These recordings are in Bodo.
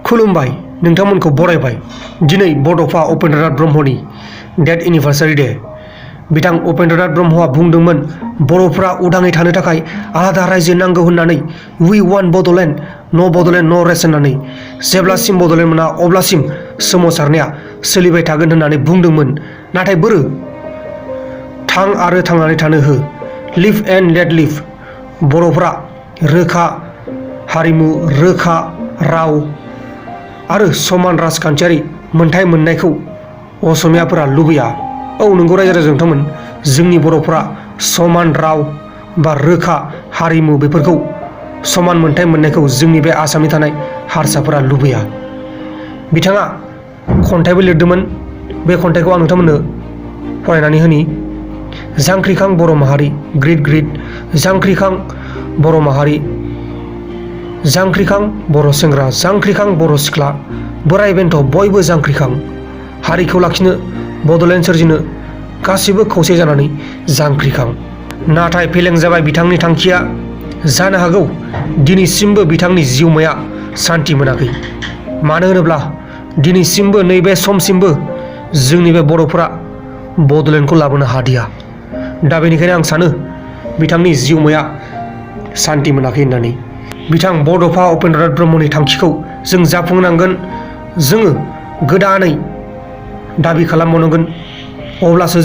खुलुमबाय नोंथांमोनखौ बरायबाय दिनै बड'फा उपेन्द्र नाथ ब्रह्मनि डेथ एनिभार्सारि डे। बिथां उपेन्द्र नाथ ब्रह्मआ बुंदोंमोन बर'फोरा उदाङै थानो थाखाय आलादा रायजो नांगौ होननानै वी वान्ट बड'लेण्ड न' रेस्ट होननानै। जेब्लासिम बड'लेण्ड मोना अब्लासिम सोमावसारनाया सोलिबाय थागोन होननानै बुंदोंमोन। नाथाय बोरो थां आरो थांनानै थानो हो, लिभ एन्ड लेट लिभ। बर'फोरा रोखा हारिमु, रोखा राव आरो समान राजखान्थियारि मोनथाय मोननायखौ असमियाफोरा लुबैया। औ नंगौ रायजो राजा नोंथांमोन, जोंनि बर'फोरा समान राव बा रोखा हारिमु बेफोरखौ समान मोनथाय मोननायखौ जोंनि बे आसामनि थानाय हारसाफोरा लुबैया। बिथाङा खन्थाइबो लिरदोंमोन। बे खन्थाइखौ आं नोंथांमोननो फरायनानै होनि। जांख्रिखां बर' माहारि ग्रिद ग्रिद, जांख्रिखां बर' माहारि, जांख्रिखां बर' सेंग्रा, जांख्रिखां बर' सिख्ला, बोराय बेन्थ बयबो जांख्रिखां। हारिखौ लाखिनो, बड'लेण्ड सोरजिनो गासिबो खौसे जानानै जांख्रिखां। नाथाय फेलें जाबाय बिथांनि थांखिया। जानो हागौ दिनैसिमबो बिथांनि जिउमाया सान्थि मोनाखै। मानो होनोब्ला दिनैसिमबो नैबे समसिमबो जोंनि बे बर'फोरा बड'लेण्डखौ लाबोनो हादिया। दा बेनिखायनो आं सानो बिथांनि जिउमाया सान्थि मोनाखै होननानै। बिथां बड'फा उपेन्द्र नाथ ब्रह्मनि थांखिखौ जों जाफुंनांगोन। जोङो गोदानै दाबि खालामबावनांगोन। अब्लासो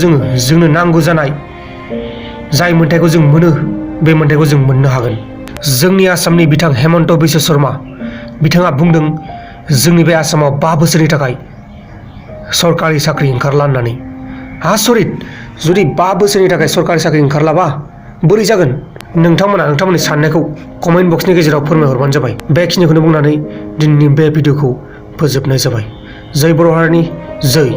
जोंनो नांगौ जानाय जाय मोन्थायखौ जों मोनो बे मोन्थायखौ जों मोननो हागोन। जोंनि आसामनि बिथां हेमन्त बिश्व शर्मा बिथाङा बुंदों जोंनि बे आसामाव 5 बोसोरनि थाखाय सरकारि साख्रि ओंखारला होननानै। आसरित, जुदि 5 बोसोरनि थाखाय सरकारि साख्रि ओंखारलाबा बोरै जागोन? नोंथांमोना नोंथांमोननि साननायखौ कमेन्ट बक्सनि गेजेराव फोरमायहरबानो जाबाय। बेखिनिखौनो बुंनानै दिनैनि बे भिडिअखौ फोजोबनाय जाबाय। जय बर' हारिनि जय।